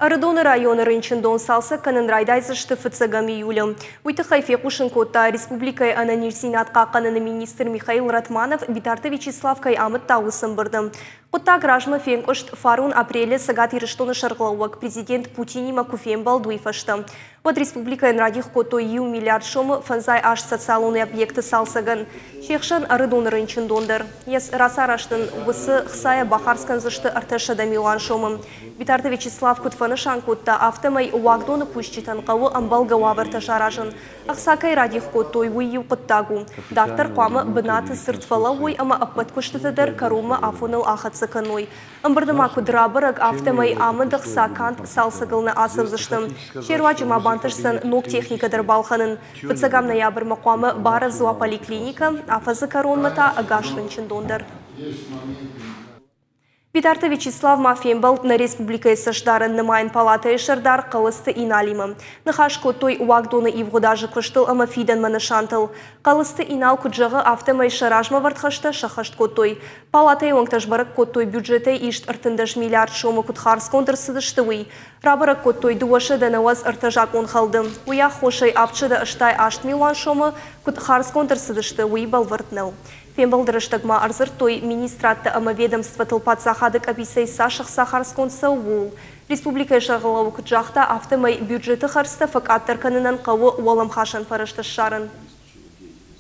Ӕрыдоны районы рынчындон цалцӕг кӕнын райдайдзысты фыццӕгӕм июлы. Уый тыххӕй фехъусын кодта республикӕйы ӕнӕниздзинад хъахъхъӕныны министр Михаил Ратманов, Битарты Вячеслав кӕй амыдта, уыцы ӕмбырды. Хъуыддаг размӕ фенкъуыст фарон апрелы Цӕгат Ирыстоны сӕргълӕууӕг президент Путинимӕ куы фембӕлд, уый фӕстӕ. Уӕд республикӕйӕн радих кодтой иу миллиард сомы 58 социалон объекты цалцӕгӕн. Се хсӕн Ӕрыдоны рынчындон дӕр. Йӕ рацарӕзт ын уыцы хцайӕ бахардз кӕндзысты 300 милуан сомы. Битарты Вячеслав куыд фӕнысан кодта, афтӕмӕй уагдоны кусджытӕн хъӕуы ӕмбӕлгӕ уавӕртӕ саразын. Ӕхца кӕй радих кодтой, уый иу хъуыддаг у. Дарддӕр хъуамӕ бынаты цырд фӕлӕууой ӕмӕ ӕппӕт куыстытӕ дӕр кӕронмӕ афоныл ахӕццӕ кӕной. Ӕмбырды ма куыд рабӕрӕг, афтӕмӕй амынд ӕхца канд цалцӕгыл нӕ ацӕудзысты. Се руаджы ма бантысдзӕн ног техникӕ дӕр балхӕнын. Фыццӕгӕм ноябрмӕ хъуамӕ барӕвдз уа поликлиникӕ, афӕдзы кӕронмӕ та ӕгас рынчындон дӕр. Битарты Вячеслав ма фембӕлд нӕ республикӕйы цӕстдарӕн нымайӕн палатӕйы сӕрдар Хъӕлыцты Иналимӕ. Ныхас кодтой уагдоны ивгъуыд азы куыстыл ӕмӕ фидӕнмӕ нысантыл. Хъӕлыцты Инал куыд зӕгъы, афтӕмӕй сӕ размӕвӕрд хӕстӕ сӕххӕст кодтой. Палатӕйы уӕнгтӕ сбӕрӕг кодтой, бюджетӕй ист 13 миллиард сомы куыд хардзгонд ӕрцыдысты, уый. Рабӕрӕг кодтой 293 закъонхӕлды. Уый аххосӕй 788 милуан сомы куыд хардзгонд ӕрцыдысты, уый бӕлвырд нӕу. Фембӕлды рӕстӕг ма ӕрдзырдтой, министрадтӕ ӕмӕ ведомствотыл паддзахады къӕбицӕй цас ӕхца хардзгонд цӕуы, ууыл. Республикӕйы сӕргълӕууӕг куыд загъта, афтӕмӕй бюджеты хӕрдзтӕ фӕкъаддӕр кӕнынӕн хъӕуы уӕлӕмхасӕн фӕрӕзтӕ ссарын.